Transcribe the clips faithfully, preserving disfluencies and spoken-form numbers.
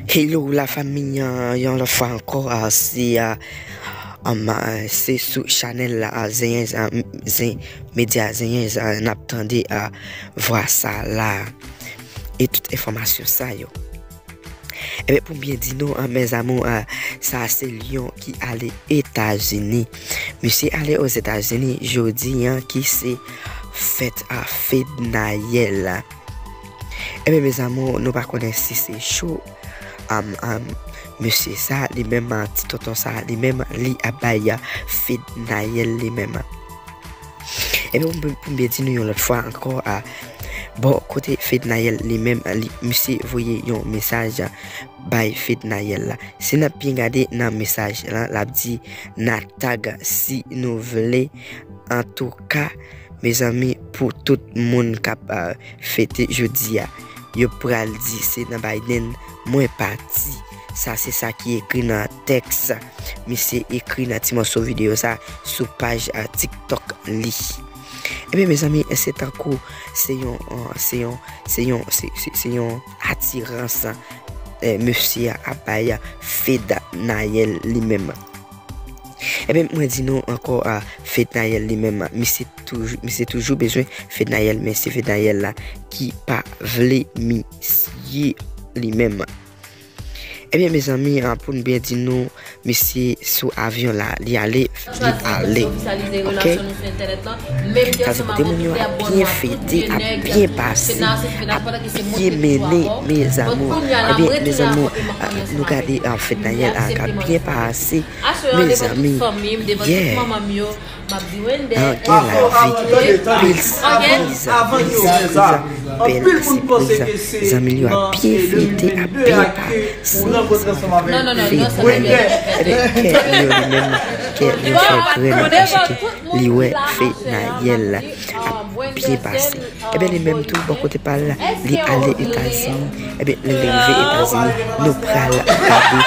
Hello la fanmi, an, yon lòt fwa ankò, a, se, a, um, a, se sou chanèl la, a, Zenyèz, a, m- Zen- medya Zenyèz, a, n ap tande, a, vwa sa la e tout enfòmasyon sa yo. Ebyen, pou m byen di nou, a, mes amours, a, sa se Lyon ki ale Etazini. Misye ale Ozetazini jodi a, ki se fèt a Fednaelle. Ebyen, mes amours, nou pa konnen si se cho, am, am, mesye sa, li menm, a, ti tonton sa, li menm, li ap bay, a, Fednaelle li menm. Ebyen, pou, pou m byen di nou yon lòt fwa ankò, a, bò kote Fednaelle li menm, li, misye voye yon mesaj, a, bay Fednaelle la. Si n ap byen gade nan mesaj la, l ap di, "N a tag si nou vle." Antouka, mezanmi, pou tout moun k ap, a, fete jodi a, yo pral di se nan Biden mwen pati. Sa se sa ki ekri nan tèks misye ekri nan ti mòso videyo sa sou paj, a, TikTok li. Ebyen, mezanmi, se tankou se yon, a, se yon, se yon, se, se, se yon atirans, e, mesye a ap bay Fednaelle li menm. Ebyen, mwen di nou ankò, a, Fednaelle li menm, misye toujou, misye toujou bezwen Fednaelle, men se Fednaelle la ki pa vle misye li menm. Ebyen, mezanmi, a, pou n byen di nou, misye sou avyon la, li ale, li ale. Oke? Sa se kote moun yo ap byen fete, ap byen pase, ap byen mennen, mes amours. Ebyen, mes amours, a, nou gade, a, Fednaelle a, k ap byen pase. Mezanmi, yeah. An gen lavi, pil sipriz, pil sipriz, bèl sipriz. Zanmi l yo ap byen fete, ap byen pase. Fednaelle, ebyen, kè Lyon li menm, kè Lyon fè grenn paske li wè Fednaelle ap byen pase. Ebyen, li menm tou, bò kote pa l, li ale Etazini. Ebyen, lè li rive Etazini, nou pral gade,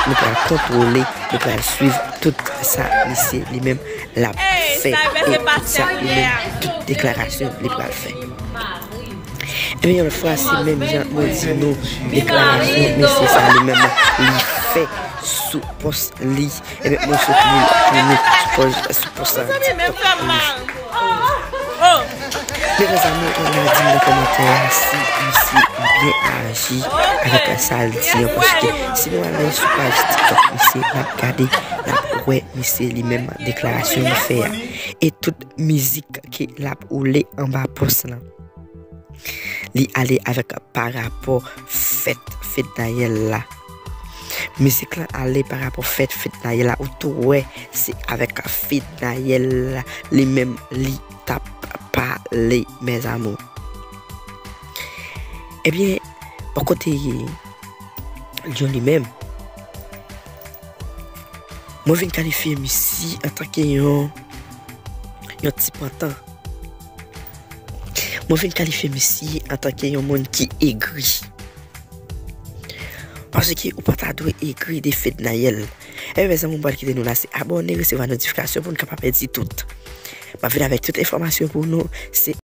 nou pral kontwole, nou pral swiv tout sa misye li menm l ap fè e tout sa li menm, tout deklarasyon li pral fè. Ebyen, yon lòt fwa, se menm jan mwen di nou, deklarasyon mesye sa li menm li fè sou pòs li. Ebyen, mwen sot li pou nou sou pòs, sou pòs sa TikTok li. Men mezanmi, ann al di m nan kòmantè a si misye byen aji avèk sa l di an, paske si nou al sou paj TikTok misye, n ap gade, n ap wè misye li menm deklarasyon li fè a. E tout mizik ke l ap woule anba pòs lan. Li ale avèk parapò fèt Fednaelle la. Mizik lan ale parapò fèt Fednaelle la. Ou tou wè se avèk Fednaelle la li menm li t ap pale, mes amours. Ebyen, bò kote Lyon li menm, mwen vin kalifye misye antanke yon, yon ti pantan. Mwen vin kalifye misye antanke yon moun ki egri. Paske ou pa ta dwe egri de Fednaelle. Ebyen, mezanmi, mwen pral kite nou la. Se abòne, resevwa notifikasyon pou n ka pa pèdi tout. M ap vin avèk tout enfòmasyon pou nou. Se